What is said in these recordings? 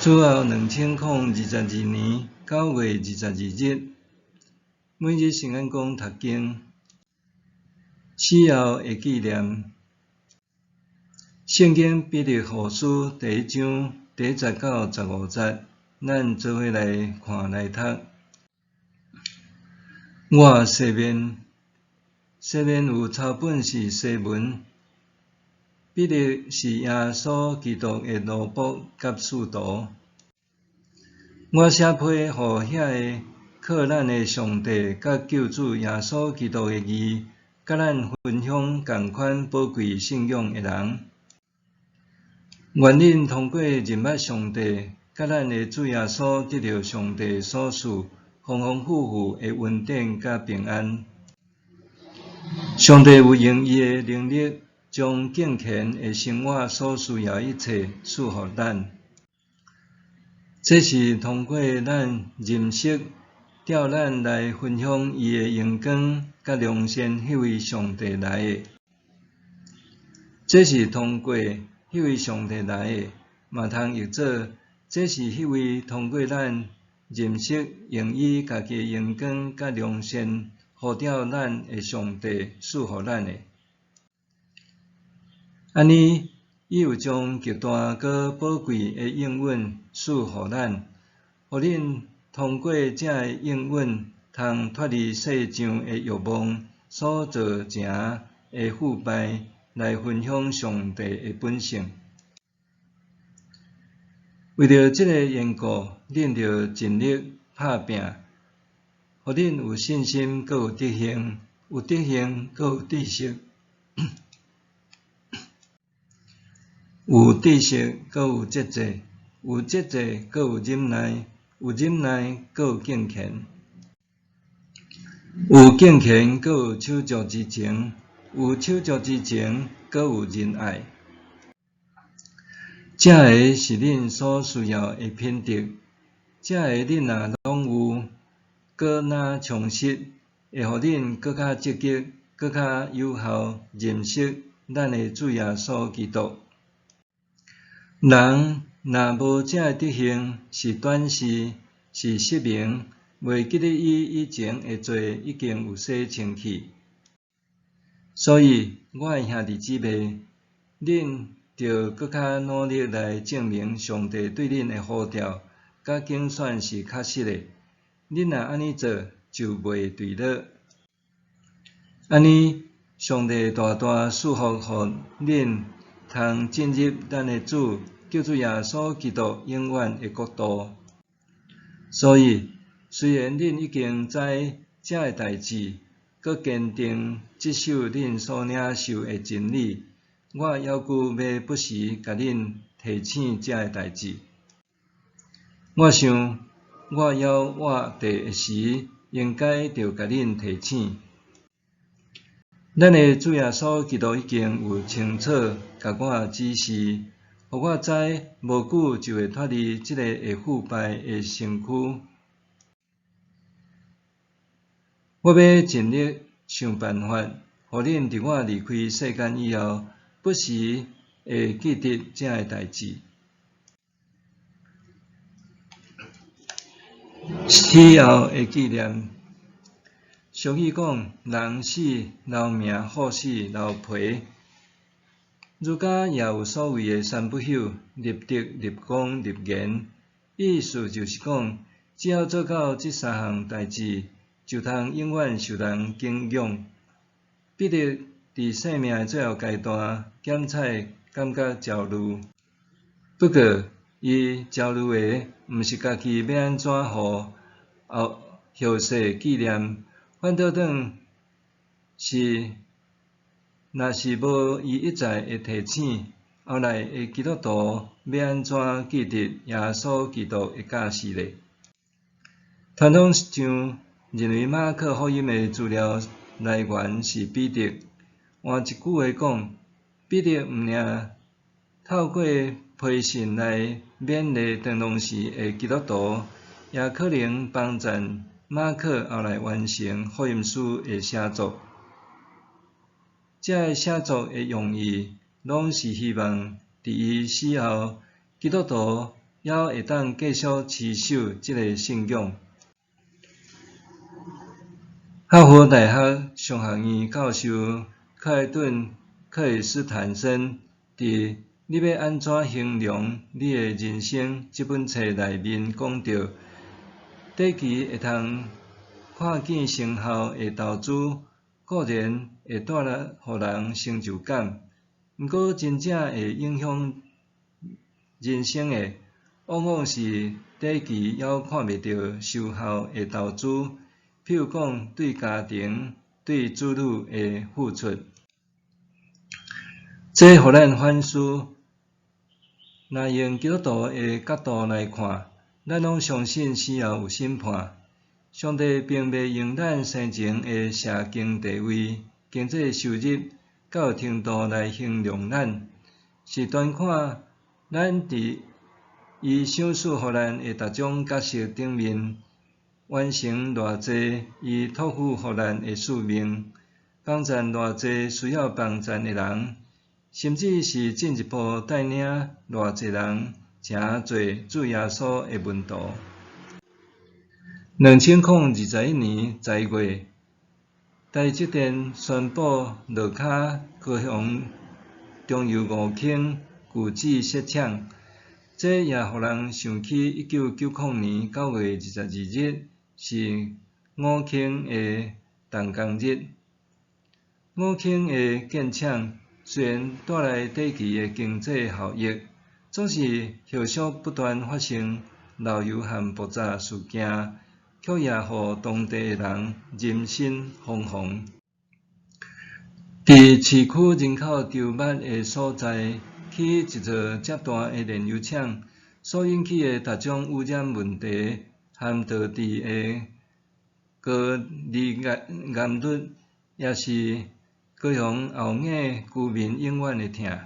主後2022年9月22日，每日聖安講讀經，死後的紀念。聖經彼得後書第一章第一節到十五節，咱做伙來看來讀。我西面，西面有抄本是西門。彼得是耶穌基督的奴僕佮使徒。我寫批予遐个靠咱的上帝佮救主耶穌基督的義，佮咱分享仝款寶貴信仰的人。願恁通過認捌上帝，佮咱的主耶穌得著上帝所賜豐豐富富的恩典佮平安。上帝有用伊的能力，將敬虔的生活所需要一切賜予咱。這是通過咱認識，召咱來分享伊的榮光佮良善彼位上帝來的。這是通過彼位上帝來的，嘛通譯做這是彼位通過咱認識，用伊家己的榮光佮良善呼召咱的上帝賜予咱的。按呢，伊有將極大閣寶貴的應允賜予咱，予恁通過這个應允，通脫離世上的欲望所造成的腐敗，來分享上帝的本性。為著這个緣故，恁著盡力拍拚，予恁有信心，閣有德行；有德行，閣有知識。有知識，閣有節制；有節制，閣有忍耐；有忍耐，閣有敬虔；有敬虔，閣有手足之情；有手足之情，閣有仁愛。這个是恁所需要的品德，這个恁若攏有，閣若充實，會予恁閣較積極，閣較有效認識咱的主耶穌基督。人若無這个德行，是短視，是失明，袂記得伊以前的罪已經有洗清去。所以，我的兄弟姊妹，恁著閣較努力來證明上帝對恁的呼召佮揀選是確實的。恁若按呢做，就袂墜落。按呢，上帝大大賜福予恁，通進入咱的主救主耶穌基督永遠的國度。所以，雖然恁已經知這个代誌，閣堅定執守恁所領受的真理，我猶閣欲不時共恁提醒這个代誌。我想，我猶活佇的時，應該著共恁提醒。咱的主耶穌基督已經有清楚共我指示，予我知無久就會脫離這个會腐敗的身軀。我欲盡力想辦法，予恁佇我離開世間以後，不時會記得這个代誌。死後的紀念。俗語講，人死留名，虎死留皮。儒家也有所謂的三不朽：立德、立功、立言。意思就是講，只要做到這三項代誌，就通永遠受人敬仰。彼得佇生命的最後階段，檢採感覺焦慮。不過，伊焦慮的毋是家己欲按怎予後世紀念，反倒轉是，若是無伊一再的提醒，後來的基督徒欲按怎記得耶穌基督的教示呢？傳統上認為馬可福音的資料來源是彼得。換一句話講，彼得毋爾透過批信來勉勵當當時的基督徒，也可能幫贊馬可後來完成福音書的寫作。這个寫作的用意，攏是希望佇伊死後，基督徒猶會當繼續持守這个信仰。哈佛大學商學院教授克萊頓·克里斯坦森佇《你欲按怎形容你的人生》這本冊內面講著，短期會通看見成效的投資，固然會帶來予人成就感，毋過真正會影響人生的，往往是短期猶看袂著收效的投資，譬如講對家庭、對子女的付出。這予咱反思，若用基督徒的角度來看，咱攏相信死後有審判。上帝並袂用咱生前的社經地位、經濟收入、教育程度來形容咱，是端看咱佇伊賞賜予咱的逐種角色頂面，完成偌濟伊託付予咱的使命，幫贊偌濟需要幫贊的人，甚至是進一步帶領偌濟人成做主耶穌的門徒。2021年10月，台積電宣布落跤高雄中油五坑舊址設廠，這也予人想起1990年9月22日是五坑的動工日。五坑的建廠雖然帶來短期的經濟效益，總是後續不斷發生漏油和爆炸事件，卻也予當地的人人心惶惶。佇市區人口稠密的所在，起一座遮大的煉油廠，所引起的各種污染問題和導致的高罹癌率，也是高雄後墘居民永遠的疼。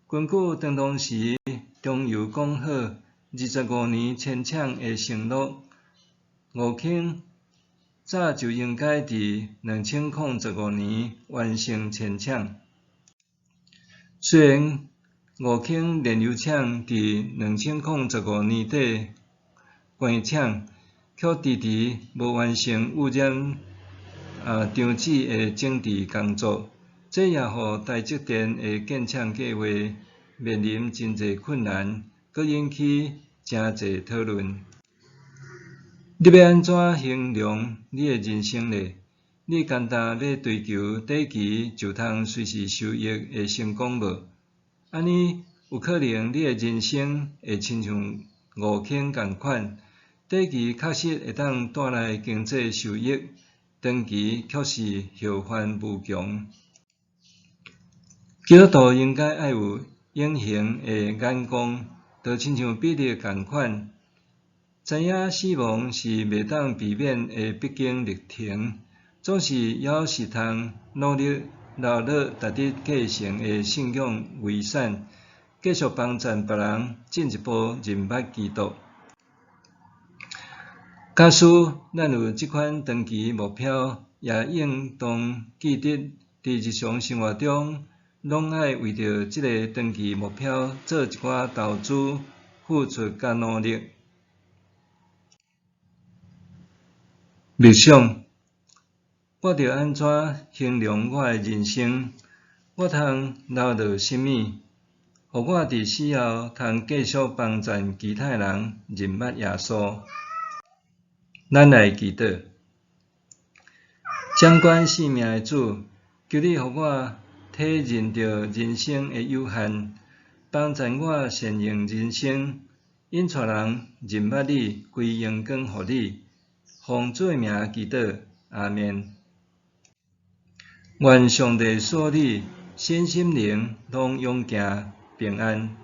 根據當時中油講好25年遷廠的承諾，五坑早就應該佇2015年完成遷廠。雖然五坑煉油廠佇2015年底關廠，卻遲遲無完成污染場址的整治工作，這也予台積電的建廠計畫面臨真濟困難，閣引起誠濟討論。你欲按怎形容你的人生呢？你干焦欲追求短期就通隨時收益的成功無？按呢有可能你的人生會親像五坑仝款，短期確實會當帶來經濟收益，長期卻是後患無窮。基督徒應該愛有永恆的眼光，就親像彼得仝款，知影死亡是袂當避免的必經歷程，總是猶是通努力留落值得繼承的信仰遺產，繼續幫贊別人進一步認捌基督。假使咱有這款長期目標，也應當記得佇日常生活中，攏愛為著這个長期目標做一寡投資、付出佮努力。默想，我著按怎形容我的人生？我通留落啥物，予我佇死後通繼續幫贊其他人認捌耶穌？咱來祈禱，掌管生命的主，求你予我體認著人生的有限，幫贊我善用人生，引帶人認捌你，歸榮光予你。奉主的名祈禱，阿們。願上帝賜你身心靈攏勇健平安。